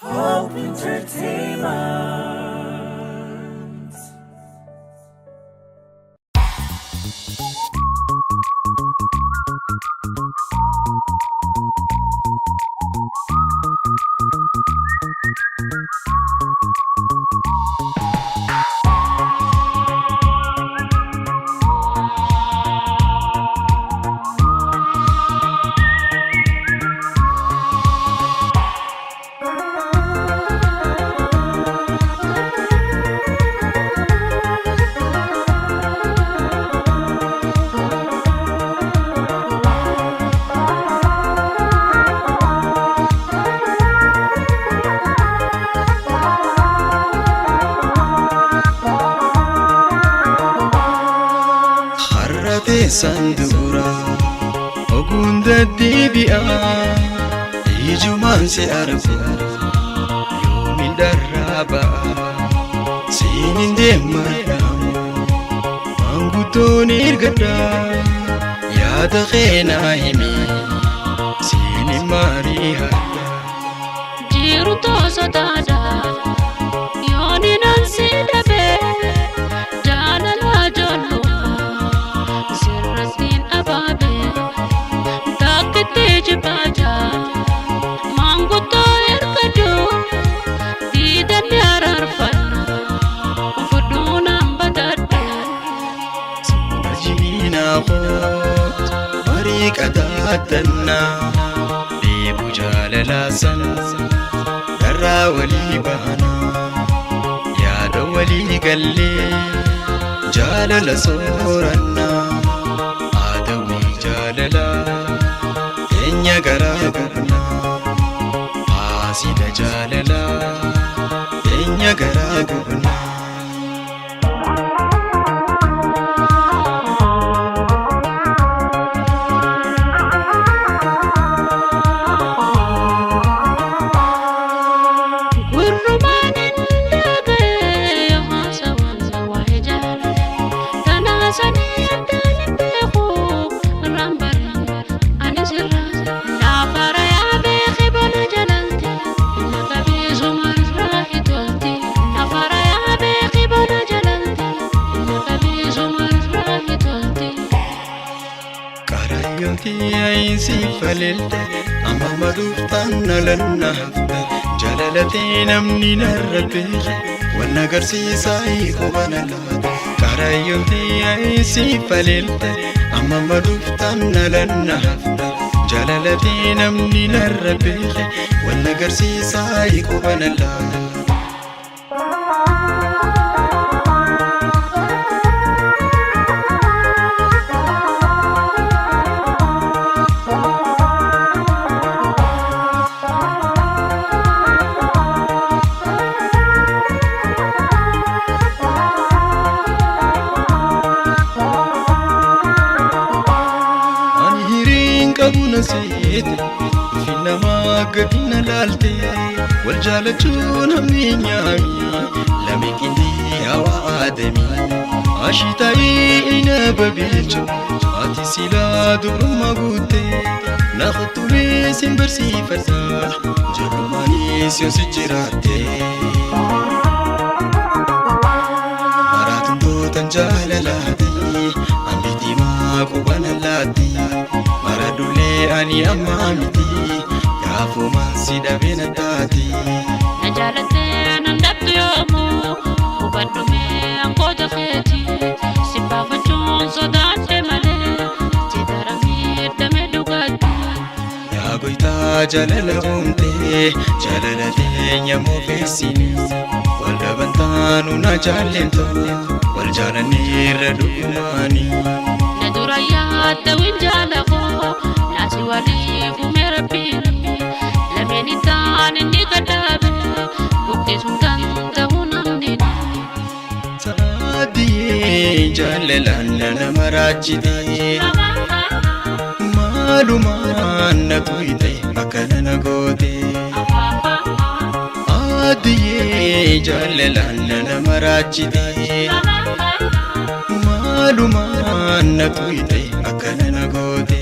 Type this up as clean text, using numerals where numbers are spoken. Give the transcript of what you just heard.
Hope Entertainment. Har'a teessan dura oguun deddeebi'a, ijumaan si argu yoomin dharraa ba'a. Siin hin deemmadhaamu, maanguddoon ergadha, yaada keenaa himi, siin hin maarii hadha. Jiru toosotaadha yooni nan si dhabe, jaalala ijoollummaa sirrattiin abaabe, takkitti jibaaja maanguddoo ergadhu, diidanni araarfanna fudhuunaan badadhu. Jiinaa koot marii qadaadannaa, dheebuu jaalalaa san darraa walii baanaa, yaada walii gallee jaalala soorannaa, aadawii jaalalaa teenya garaa gubnaa, haasida jaalalaa teenya garaa gubnaa. Gurrumaan hin dhaga'e haasawaan waa'ee jaalala tanaa sanii addaan hin beeku, irraan bare ani sirra naafara yaa beeki bona jalalti na qabeessuma irraa hitolti, naafara yaa beeki bona jalalti na qabeessuma irraa hitolti. Qarayyooti ayinsii faleelte, amma maduuftaan nalanna hafte, jalalatee namni narra beeke wanna agarsiisaa qubana laata. Qarayyooti ayinsii faleelte, amma maduuftaan nalanna hafte, jalalatee namni narra beeke wanna agarsiisaa qubana laata. Ani hiriin qabu na seete, ulfi namaa gadi na laalte, wal jaalachuun hammi nyaami, lameen qindii hawaa aadamii. Ashitaayii ina babiicho, ati silaa dubrummaa guutte, na kuttumee sin barsiifadha, ijoollumaanis yoo si jiraatte. Maraatumtootan jaalalaati, hambiti maa qubana laatti, mara dullee ani ammaa miti, gaafumaan si dhabee na taati. Na jaalattee nan dhabdu yoomuu, hubadhu mee angoota keeti, si baafachuun sodaadhe malee si daramii damee dhugaatti. Yaa goytaa jaalala uumtee, jaalala teenya moofeessini, wal dhaban taanu na jaallentu, wal jaalanneerra dhugumaani. Na dura yaadda jaalakoo naasi waliif uume rabbiin, lameen ittaan inni gadhaabe guddisuun danda'u namni. Saadiyee jaalalaan nama raachitee, maalumaan na tuyte akkana na goote. Aadiyee jaalalaan nama raachitee, maalumaan na tuyte akkana na goote.